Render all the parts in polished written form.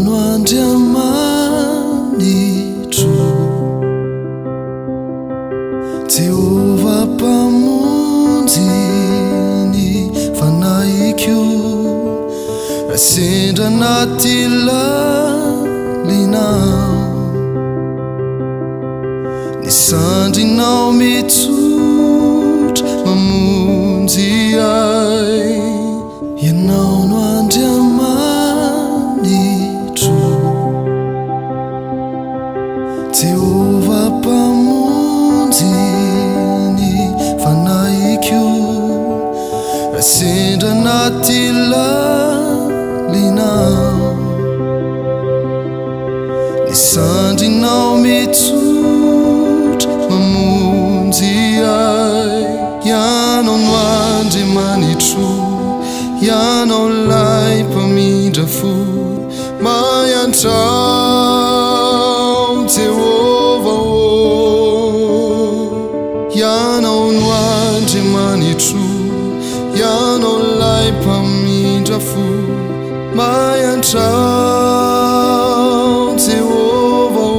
Ianao no Andriamanitro, Jehovah Mpamonjy ny fanahiko, raha sendra anaty lalina aho, ny sandrinao mitsotra mamonjy ahy. Ianao no Andriamanitro, Jehovah Mpamonjy ny fanahiko, raha sendra anaty lalina aho, ny sandrinao mitsotra mamonjy ahy. Ianao no Andriamanitro, Ianao ilay mpamindra fo, mahay antrao, Jehovah ô. Ianao no Andriamanitro, Ianao ilay mpamindra fo, mahay antrao, Jehovah ô.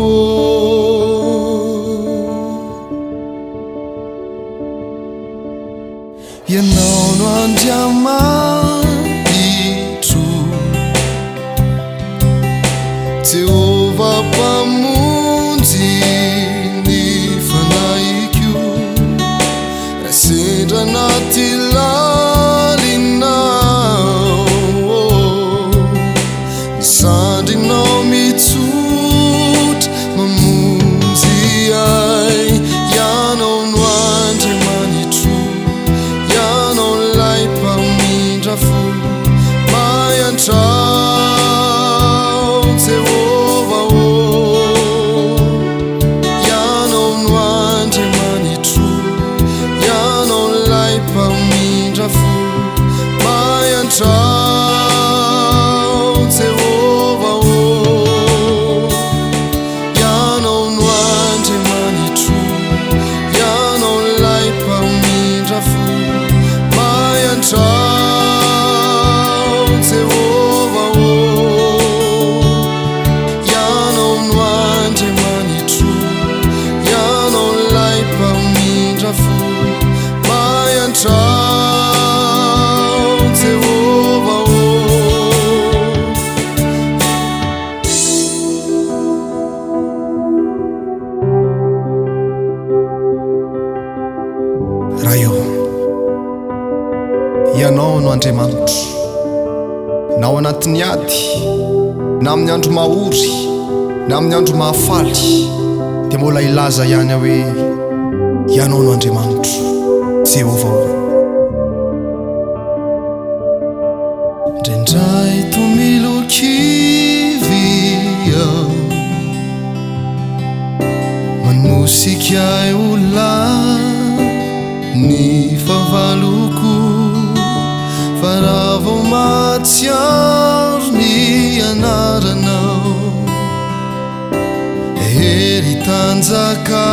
Ianao no Andriamanitro, Jehovah Mpamonjy ny fanahiko, raha sendra anaty lalina aho, ny sandrinao mitsotra mamonjy ahy. Ianao no Andriamanitro, Ianao ilay mpamindra fo, mahay antrao, Jehovah ô. Ianao no Andriamanitro, Ianao ilay mpamindra fo, mahay antrao, Jehovah ô. Ianao no Andriamanitro, Ianao ilay mpamindra fo, mahay antrao, Jehovah ô. Ianao no Andriamanitro, Ianao ilay mpamindra fo, mahay antrao, Jehovah ô. Ray ô, Ianao no Andriamanitro, na ao anatin'ny ady, na amin'ny andro mahory, na amin'ny andro mahafaly, dia mbola hilaza ihany aho hoe, Ianao no Andriamanitro, Jehovah ô. Indraindray toa milokivy aho, manosika ahy ho lany ny fahavaloko, fa raha vao mahatsiaro ny anaranao, hery tanjaka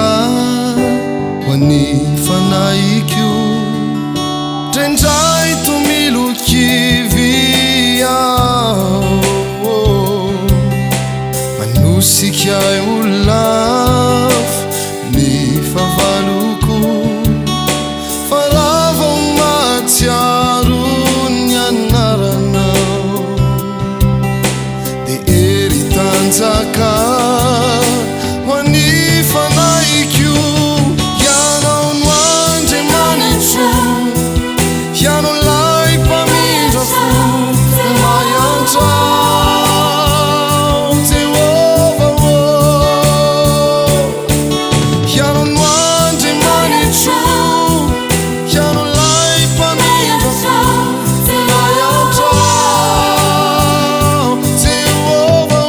ho an'ny fanahiko. Indraindray toa milokivy aho, manosika ahy ho lafo ny fahavaloko, fa raha vao mahatsiaro ny anaranao, dia hery tanjaka ho an'ny fanahiko. Ianao no Andriamanitro, Ianao ilay mpamindra fo, mahay antrao, Jehovah ô. Ianao no Andriamanitro, Ianao ilay mpamindra fo, mahay antrao, Jehovah ô.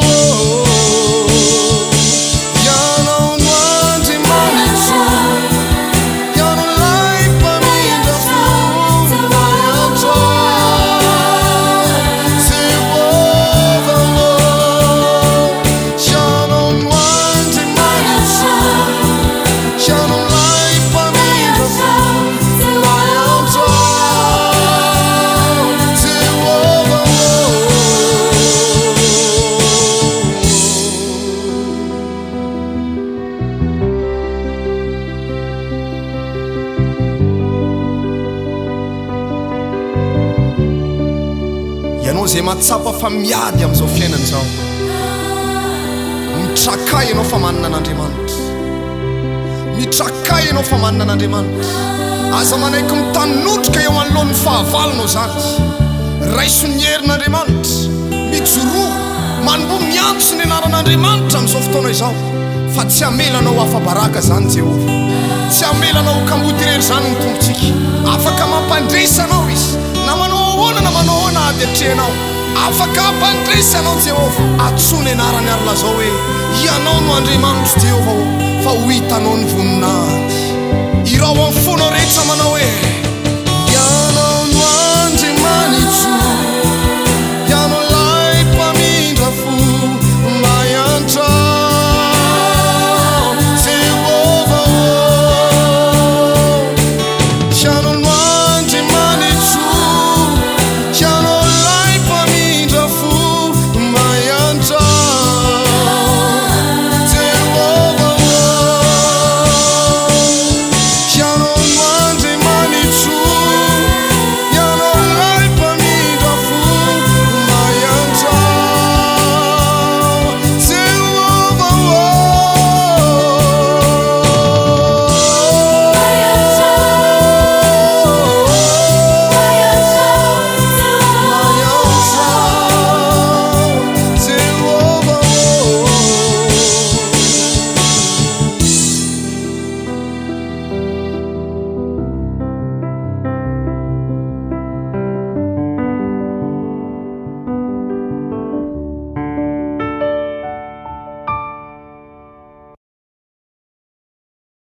Izay mahatsapa fa miady amin'izao fiainana izao. Mitrakà ianao fa manana an'Andriamanitra. Mitrakà ianao fa manana an'Andriamanitra. Aza manaiky mitanondrika eo anoloan'ny fahavalonao izany. Raiso ny herin'Andriamanitra. Mijoroa, manomboha miantso ny anaran'Andriamanitra amin'izao fotoana izao, fa tsy hamela anao ho afa-baraka izany Jehovah. Tsy hamela anao ho kamboty irery izany ny Tompontsika. Afaka mampandresy anao Izy, na manao ahoana na manao ahoana ady atrehinao. Afaka hampandresy anao Jehovah. Antsoy ny anarany ary lazao hoe, Ianao no Andriamanitro, Jehovah ô, fa ho hitanao ny voninahiny. Hirao amin'ny fonao rehetra manao hoe.